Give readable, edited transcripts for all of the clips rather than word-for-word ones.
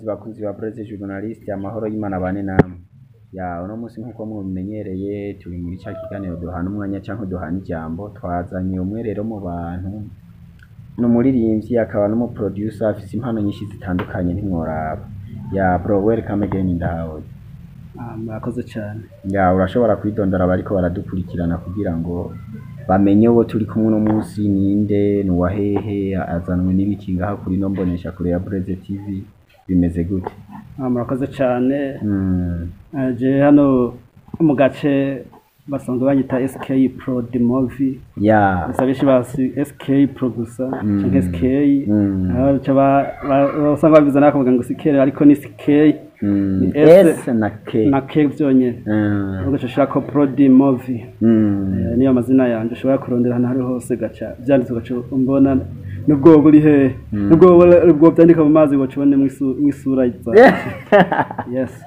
Guys, bakunzi ba Presse Journaliste, amahoro y'Imana bane namwe. Ya, uno munsi nkuko mubimenyereye turi muri ca kiganiro duhana umwanya canke duhana ijambo. Twazanye umwe rero mu bantu, ni umuririmbyi akaba n'umuproducer, afise impano nyinshi zitandukanye ntimworaba. Ya bro, welcome again in the house. Ah, murakoze cyane. Ya, urashobora kwidondora abariko baradukurikirana kugira ngo bamenye uwo turi kumwe uno munsi ninde, ni uwahehe, azanwe n'ibiki ngaha kuri ino mbonesha kure ya Breze TV, bimeze gute? Ah, murakoze cyane. Je hano mu gace basanzwe banyita SK Pro the Movie. Gusa benshi bazi SK Pro gusa canke SK. Aho baca usanga babivuze nawe bakavuga ngo SK, ariko ni SK. Ni S. S na K. Na K vyonyene. Ugaca ushirako Pro the Movie. Niyo mazina yanje ushobora kurondera ahantu ahari hose, gaca vyanditse ugaca umbona, nubwo woba uri hehe, nubwo woba vyandika mu mazi woca ubone mw'isura zawe. Yes.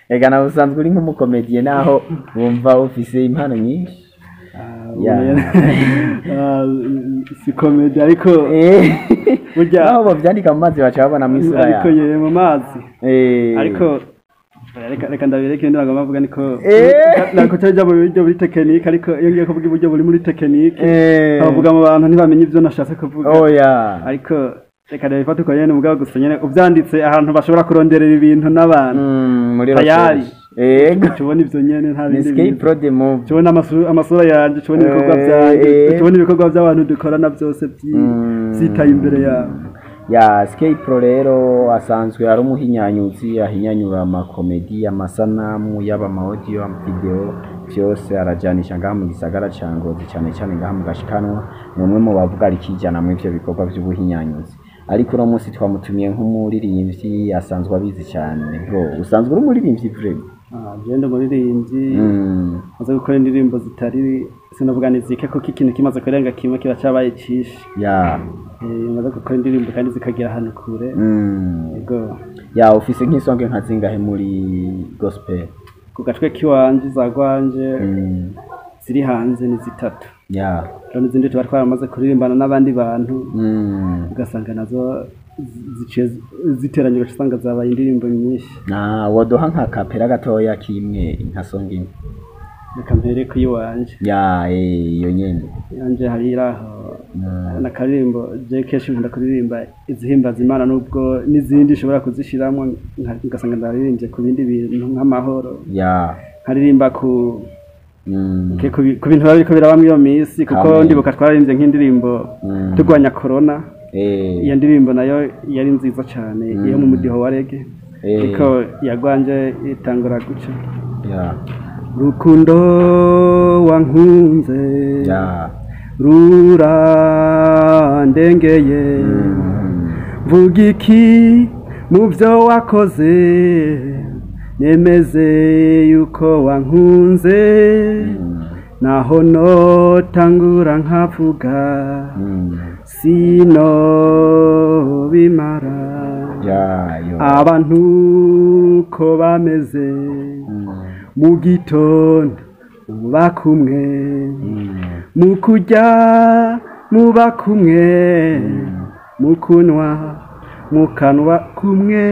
Ega nawe usanzwe uri nk'umukomediye, naho wumva ufise impano nyinshi. Ah, ah, si comedy ariko burya. Naho bovyandika mu mazi baca babona mw'isura ariko yawe. Ye mu mazi. Ariko reka ndabireke, ibindi bagomba bavuga niko. Nako cyajya mu buryo buri technique, ariko iyo ngiye kuvuga uburyo buri muri technique abavuga mu bantu ntibamenye ibyo nashatse kuvuga. Oya. Ariko reka ndabifate uko nyene, mugabo gusa nyene uvyanditse ahantu bashobora kuronderera ibintu n'abantu Muri tayari. recherche. Ego. Tubona ivyo nyene nta Ni bindi SK bintu. Pro the Movie. Tubona amasura yanje, tubona ibikorwa vyanje, tubona ibikorwa by'abantu dukorana byose vyitaye imbere yawe. Ya, SK Pro rero asanzwe ari umuhinyanyuzi, ahinyanyura amakomedi, amasanamu, yaba ama audio, ama video, vyose arajanisha ngaha mu gisagara ca Ngozi, cane cane ngaha mu Gashikanwa. Ni umwe mu bavuga rikijana muri ivyo bikorwa vy'ubuhinyanyuzi, ariko uno munsi twamutumiye nk'umuririmbyi asanzwe abizi cyane. Bro, usanzwe uri umuririmbyi vraiment? Ah, je ndi umuririmbyi, maze gukora indirimbo zitari, sinavuga ni zike, kuko ikintu kimaze kurenga kimwe kiba cabaye cishi. Maze gukora indirimbo kandi zikagera ahantu kure. Yego. Ya, ufise nk'isonge nka zingahe muri gospel? Ku gatwe kiwanje zagwanje ziri hanze ni zitatu. Rero n'izindi tuba twaramaze kuririmbana n'abandi bantu, ugasanga nazo ziciye ziteranye, ugaca usanga zabaye indirimbo nyinshi. Na woduha nka kapera gatoya kimwe, nka song imwe? Reka mpere ku yiwanje. Ya, iyo nyene. Yanje hari iraho nakaririmbo je kenshi nkunda kuririmba izihimbaza Imana, nubwo n'izindi ushobora kuzishiramwo ugasanga ndaririmbye ku bindi bintu nk'amahoro, nkaririmba ku ku bintu biba biriko biraba muri iyo minsi, kuko Amen. ndibuka twararimbye nk'indirimbo turwanya corona. Iyo ndirimbo nayo yari nziza cyane, iyo mu mudiho wa reggae, ariko yagwanje itangura guca: Rukundo wankunze rurandengeye, mvuga iki mu byo wakoze nemeze yuko wankunze? Naho notangura nkavuga, sino bimara. Ya yo. Abantu ko bameze, mu gitondo muba kumwe, mu kurya muba kumwe, mu kunywa mukanwa kumwe,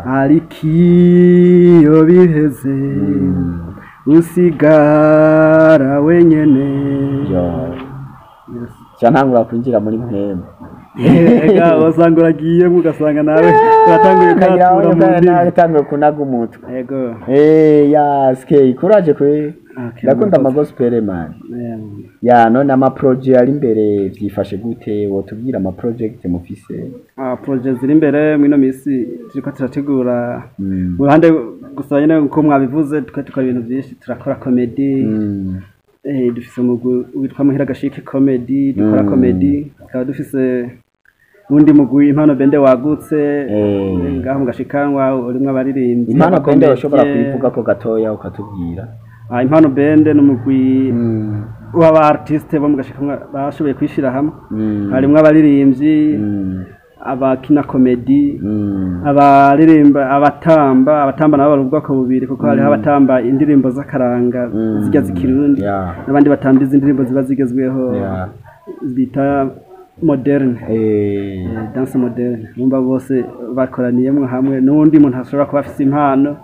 ariko iyo biheze usigara wenyene. Yo. Yes. Ca ntangura kwinjira muri mpwemu. Ega wasanga uragiyemo, ugasanga nawe uratanguye kwatura mu ndimi. Natanguye kunaga umutwe. Yego. Ya SK, courage kwe. Okay, ndakunda murakoze. Amagospel man. Ya, none ama project ari imbere vyifashe gute? Wotubwira ama project mufise? Ah, projet ziri imbere mwino misi turiko turategura, mu ruhande gusa nyene nkuko mwabivuze, twe dukora ibintu byinshi, turakora comedy. Dufise umugwi witwa Muhira Gashike Comedy, dukora comedy, tukaba dufise uwundi mugwi Impano Bende wagutse, ngaho mu Gashikanwa, urimwo abaririmbyi, Impano Bende abakomediye. ushobora kuyivuga ko gatoya ukatubwira? Ah, Impano Bende ni umugwi w'aba artiste bo mu Gashikanwa bashoboye kwishira hamwe, harimwo abaririmbyi, abakina comedy, abaririmba, abatamba. Abatamba nabo bari ubwoko bubiri, kuko hariho abatamba indirimbo z'akaranga, zijya z'ikirundi, n'abandi batamba izi ndirimbo ziba zigezweho bita moderne. Danse moderne, bumva bose bakoraniyemwo hamwe n'uwundi muntu ashobora kuba afise impano,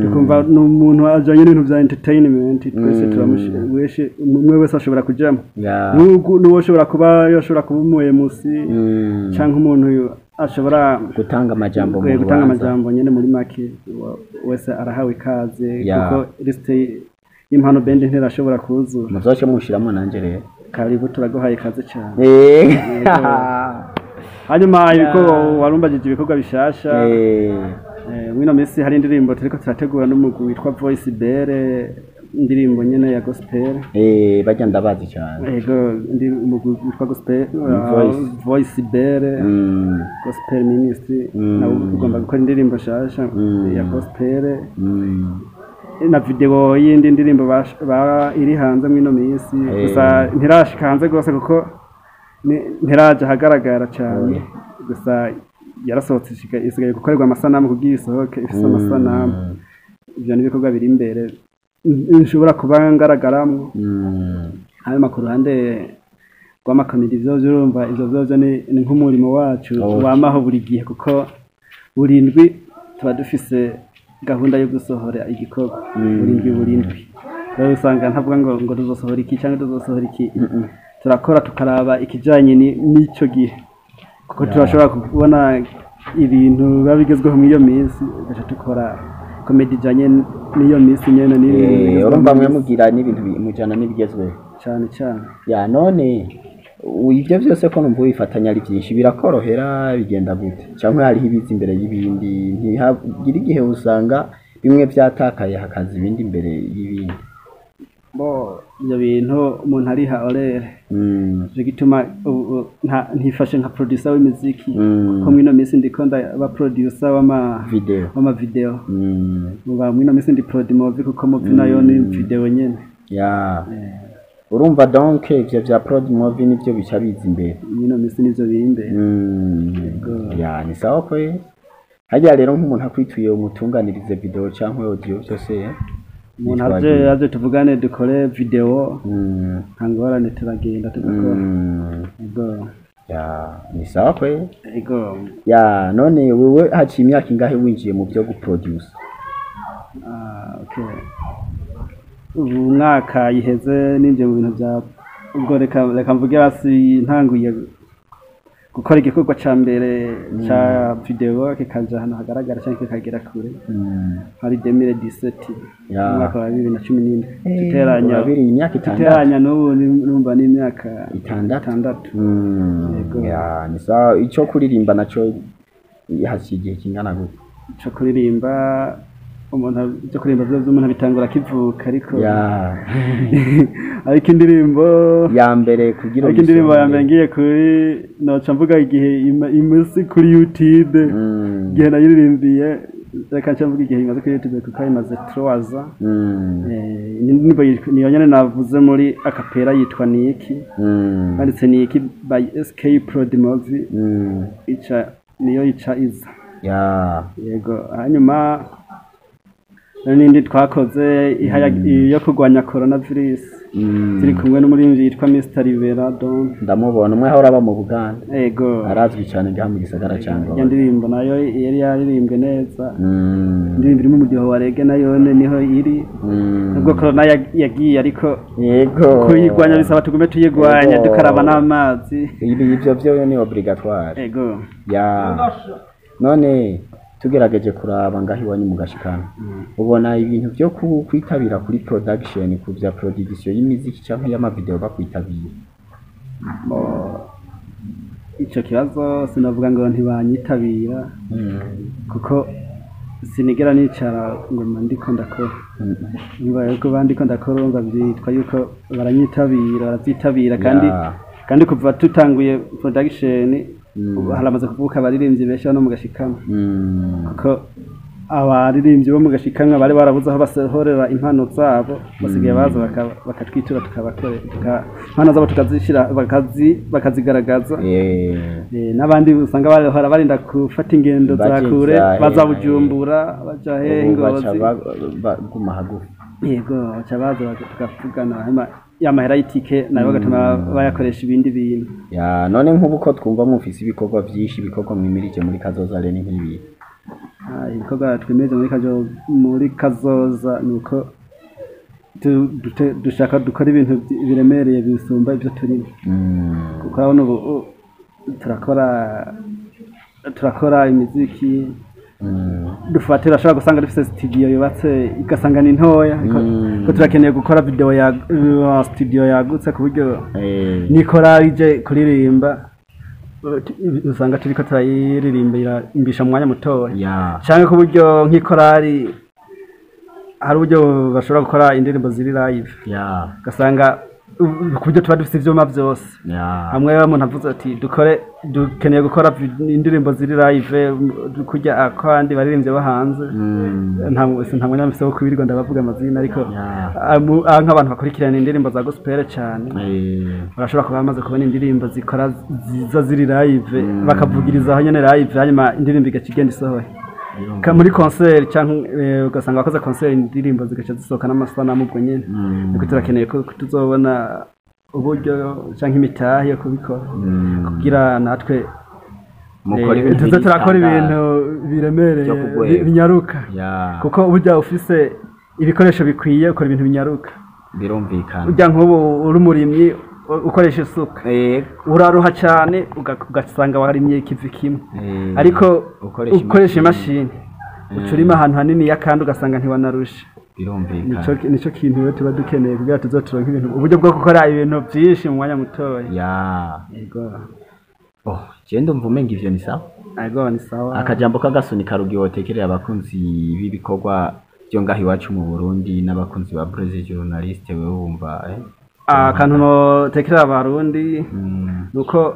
tukumva ni umuntu ajanye n'ibintu vya entertainment, twese turamushi umwe wese ashobora kujamwo. N'uwo kuba yoshobora kuba umu MC canke umuntu ashobora gutanga amajambo mu gutanga rubanza. Amajambo nyene muri make wese arahawe ikaze, kuko liste y'Impano Band ntirashobora kuzura. Muzoce mushiramo nanje rero. Karibu, turaguhaye ikaze cyane. Hanyuma warumbagije ibikorwa bishasha. Mwino minsi hari indirimbo turiko turategura n'umugwi witwa Voice Bell, indirimbo nyene ya gospel. Barya ndabazi cyane. Ego, ndi umugwi witwa gospel Voice. Voice Bell Gospel Ministry, nabo ugomba gukora indirimbo nshasha ya gospel na video y'indi ndirimbo iri hanze mwino minsi. Gusa ntirashika hanze rwose kuko ntiraja ahagaragara cyane, gusa yarasohotse, isigaye gukorerwa amasanamu kugira isohoke ifise amasanamu. Ivyo ni ibikorwa biri imbere nshobora kuba ngaragaramwo. Hanyuma ku ruhande rw'amakomedi, ivyo urumva ivyo vyovyo ni nk'umurimo wacu wamaho buri gihe, kuko buri ndwi tuba dufise gahunda yo gusohora igikorwa, buri ndwi buri ndwi. Rero usanga ntavuga ngo tuzosohora iki cyangwa tuzosohora iki, turakora tukaraba ikijanye n'ico gihe, kuko turashobora kubona ibintu biba bigezweho muri iyo minsi, tugaca dukora komedi ijanye n'iyo minsi nyene n'ibintu bigezweho Urumva muri mwe iyo minsi. Mugira n'ibintu mujana n'ibigezweho. Cane cane. Ya, none ibyo byose ko numva wifatanya ari byinshi, birakorohera, bigenda gute? Cyangwa hariho ibiza imbere y'ibindi, ntihagira igihe usanga bimwe byatakaye hakaza ibindi imbere y'ibindi? Bo, ibyo bintu umuntu ariha horaire. Nico gituma ubu ntifashe nka producer w'imiziki, kuko mwino minsi ndiko ndaba producer w'ama Video. w'ama video. Muba mwino minsi ndi prod movie, kuko movie nayo ni video nyene. Ya, urumva donc ivyo vya prod movie nivyo bica biza imbere. Mwino minsi nivyo biri imbere. Ya, ni sawa kwe. Harya rero nk'umuntu akwituye umutunganirize video canke audio byose, Umuntu nitwagiye. aje tuvugane dukore video, nta ngorane, turagenda tugakora. Ego. Ya, ni sawa kwe. Ego. Ya, none wewe haciye imyaka ingahe winjiye mu byo guproduce? Ah, okay. Ubu mwaka iheze ninjiye mu bintu bya, ubwo reka mvuge hasi, ntanguye gukora igikorwa ca mbere ca video kikaja ahantu hagaragara canke kikagera kure, hari 2017, umwaka wa 2017. Tuteranya Urabiri imyaka 6. Tuteranya n'ubu numva n'imyaka 6. 6. Yego. Ya, ni sawa. Ico kuririmba naco haciye igihe kingana gute? Co kuririmba, umuntu ibyo kuririmba vyo umuntu abitangura akivuka, ariko ariko indirimbo Ya mbere kugira ariko indirimbo ya mbere uyisome. Ngiye kuri noca mvuga igihe imunsi kuri YouTube, igihe nayiririmbiye, reka nca mvuga igihe imaze kuri YouTube, kuko imaze 3 ans. Indirimbo niyo nyene navuze muri acapella, yitwa Niki, banditse Niki by SK Prod Movie, ica niyo ica iza. Yego, hanyuma hari n'indi twakoze yo kurwanya coronavirus, turi kumwe n'umuririmbyi yitwa Mr Ribera Don. Ndamubona, umwe ahora aba mu Buganda. Ego. Arazwi cyane ngaha mu gisagara ca Iyo Ngozi. ndirimbo nayo yari yaririmbwe neza, indirimbo irimo umudiho wa reggae, nayo niho iri, nubwo corona yagiye, ariko kuyirwanya bisaba tugume tuyirwanya, dukaraba n'amazi. Ibi ivyo vyo ni obligatoire. Ego. Ya, none tugerageje kuraba ngaho iwanyu mu Gashikano, ubona ibintu byo kwitabira kuri production, ku bya production y'imiziki cyangwa y'amavideo bakwitabira? Bo, ico kibazo sinavuga ngo ntibanyitabira, kuko sinigera nicara ngo mba ndiko ndakora. Niba yuko bandiko ndakora, urumva byitwa yuko baranyitabira, baravyitabira kandi. Kandi kuva tutanguye production, ubu haramaze kuvuka abaririmbyi benshi hano mu Gashikama, kuko abaririmbyi bo mu Gashikamwa bari barabuze aho basohorera impano zabo, basigaye baza bakatwitura, tukabakorera impano zabo tukazishira, bakazigaragaza. N'abandi usanga bahora barinda gufata ingendo za Baje kure, za baza hehe. Bujumbura, baja hehe, Ubu baca Ngozi. baguma hagufi. Yego, baca baza tukavugana, hanyuma Ya mahera y'itike nayo bagatuma bayakoresha ibindi bintu. Ya, none nk'ubu ko twumva mufise ibikorwa vyinshi, ibikorwa mwimirije muri kazoza rero ni nk'ibi? Ah, ibikorwa twimirije muri kazoza ni uko dushaka dukora ibintu biremereye bisumba ibyo turimo, kuko urabona ubu turakora imiziki. Dufate, urashobora gusanga dufise studio yubatse, igasanga ni ntoya, ariko ko turakeneye gukora video ya studio yagutse, ku buryo nikora ije kuririmba, usanga turiko turayiririmbira imbisha mu mwanya mutoya, canke ku buryo nk'ikorari hari uburyo bashobora gukora indirimbo ziri live, ugasanga ku buryo tuba dufise ivyuma vyose, hamwe umuntu avuze ati dukore, dukeneye gukora indirimbo ziri live, kurya akandi baririmbye bo hanze. Nta mwanya mfise wo kubirirwa ndabavuga amazina, ariko nk'abantu bakurikirana indirimbo za gospel cyane barashobora kuba bamaze kubona indirimbo zikora ziza ziri live, bakavugirizaho nyene live, hanyuma indirimbo igaca igenda isohoye. Muri concert cyangwa ugasanga bakoze concert, indirimbo zigaca zisohoka n'amasanamu ubwo nyene. Ariko turakeneye ko tuzobona uburyo canke imitahe yo kubikora, kugira natwe mukora ibintu tuze biri turakora standard. Ibintu biremereye, Byo ku rwego. Binyaruka, kuko burya ufise ibikoresho bikwiye ukora ibintu binyaruka. Birumvikana. Burya nk'ubu uri umurimyi, ukoresha isuka, uraruha cyane, ugasanga warimye ikivi kimwe, ariko ukoresha ukoresha imashini. Imashini uca urima ahantu hanini ya, kandi ugasanga ntiwanarusha. Nico kintu rero tuba dukeneye kugira tuzoturonke ibintu, uburyo bwo gukora ibintu byinshi mu mwanya mutoya. Yego. Oh, je ndumva umenga ivyo ni sawa. Yego, ni sawa. Akajambo k'agasunika rugi wotekerera abakunzi b'ibikorwa byo ngaho iwacu mu Burundi n'abakunzi ba Brésil journaliste, wewe wumva? Akantu notekerera abarundi nuko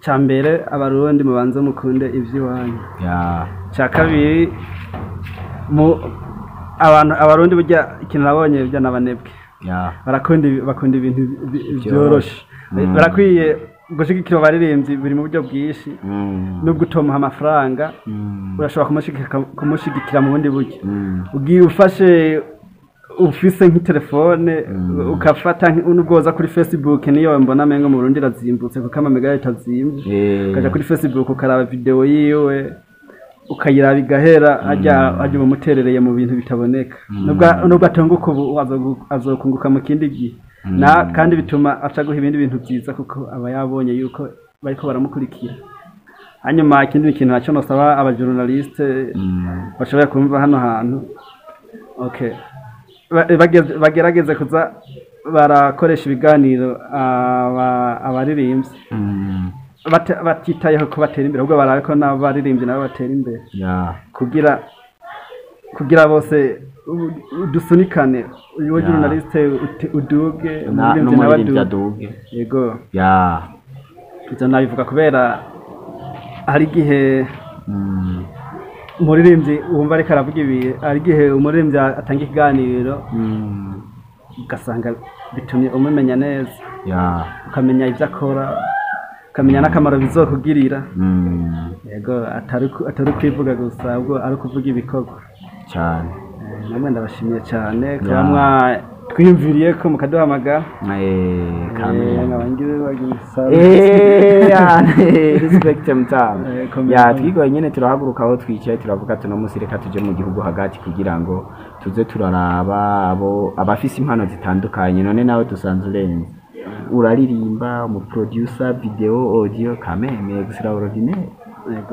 ca mbere abarundi mubanze mukunde ivy'iwanyu. Ca kabiri, mu abantu abarundi burya ikintu nabonye, burya n'abanebwe, barakunda, bakunda ibintu vyoroshe. Barakwiye gushigikira abaririmbyi biri mu buryo bwinshi. Nubwo utomuha amafaranga, urashobora kumushigikira mu bundi buryo. Ugiye ufashe, ufise nk'itelefone, ukafata nubwo woza kuri Facebook, niyo mbona amengo mu Burundi irazimbutse kuko amamega yayo itazimvye, ukaja kuri Facebook ukaraba video yiwe, ukayiraba igahera, hajya umuterereye mu bintu bitaboneka. Nubwo atunguka ubu, azokunguka mu kindi gihe, na kandi bituma aca guha ibindi bintu byiza, kuko aba yabonye yuko bariko baramukurikira. Hanyuma ikindi kintu nacyo nosaba abajournaliste bashoboye kumva hano hantu, okay, bagerageze kuza barakoresha ibiganiro abaririmbyi batitayeho ko batera imbere, ahubwo barabe ko n'abaririmbyi nabo batera imbere, kugira bose dusunikane, uyu journaliste uduge, umuririmbyi nawe n'umuririmbyi aduge. Aduge. Yego. Ivyo nabivuga kubera hari igihe umuririmbyi wumva ariko aravuga ibi, hari igihe umuririmbyi atanga ikiganiro, ugasanga bitumye umumenya neza, ukamenya ibyo akora, ukamenya n'akamaro bizokugirira. Yego, atari ukwivuga gusa, ahubwo ari ukuvuga ibikorwa. Cyane. Namwe ndabashimiye cyane kuba twiyumviriye ko mukaduhamagara. Kamera. Nkaba ngize bagira Respect mtamu. Komera. Twigoye nyene, turahaguruka aho twicaye, turavuga tuno musi reka tuje mu gihugu hagati kugira ngo tuze turaraba abo abafise impano zitandukanye. None nawe dusanze urenze, uraririmba, umu producer video, audio, kameme extraordinaire.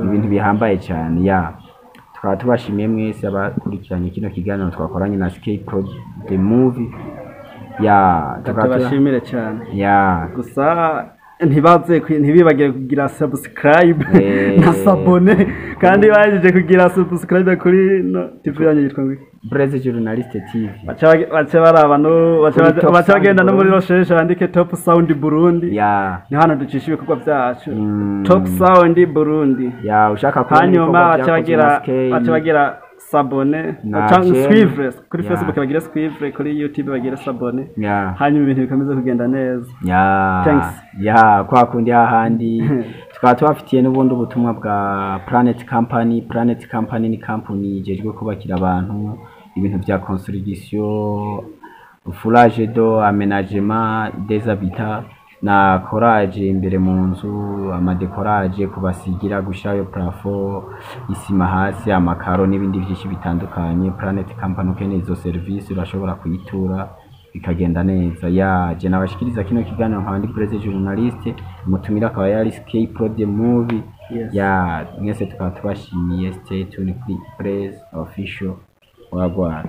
Ibintu bihambaye cyane. Tukaba tubashimiye mwese abakurikiranye kino kiganiro twakoranye na Skate Pro the movie. Tukaba Tubashimire cyane. Gusa ntibaze ntibibagire kugira subscribe na s'abonner, kandi bahejeje kugira subscribe kuri no TV yanyu yitwa ngo iki? Breze Journaliste TV. Baca baraba no baca Kuri Top baca Sound bagenda no muri Burundi. recherche bandike Top Sound Burundi. Ni hano ducisha ibikorwa byacu. Top Sound Burundi. Ushaka kubona Hanyuma ibikorwa baca byakozwe na bagira Skate, baca bagira s'abonner na cyangwa Jen. suivre kuri Facebook, bagire suivre kuri YouTube, bagire s'abonner, hanyuma ibintu bikomeze kugenda neza. Thanks. Kwa kundi hahandi tukaba tubafitiye n'ubundi ubutumwa bwa Planet Company. Planet Company ni company ijejwe kubakira abantu ibintu bya construction. Foulage do aménagement des habitats na collage imbere mu nzu, ama décorage, kubasigira, gushirayo plafond, isima hasi, amakaro n'ibindi vyinshi bitandukanye. Planet Company, ukeneye izo service urashobora kuyitura bikagenda neza. Ya je nabashikiriza kino kiganiro nkaba ndi Prese journaliste, umutumira akaba yari Sk Pro the Movie. Yes. Ya mwese tukaba tubashimiye. Stay tuned kuri Press Official. Wagwan.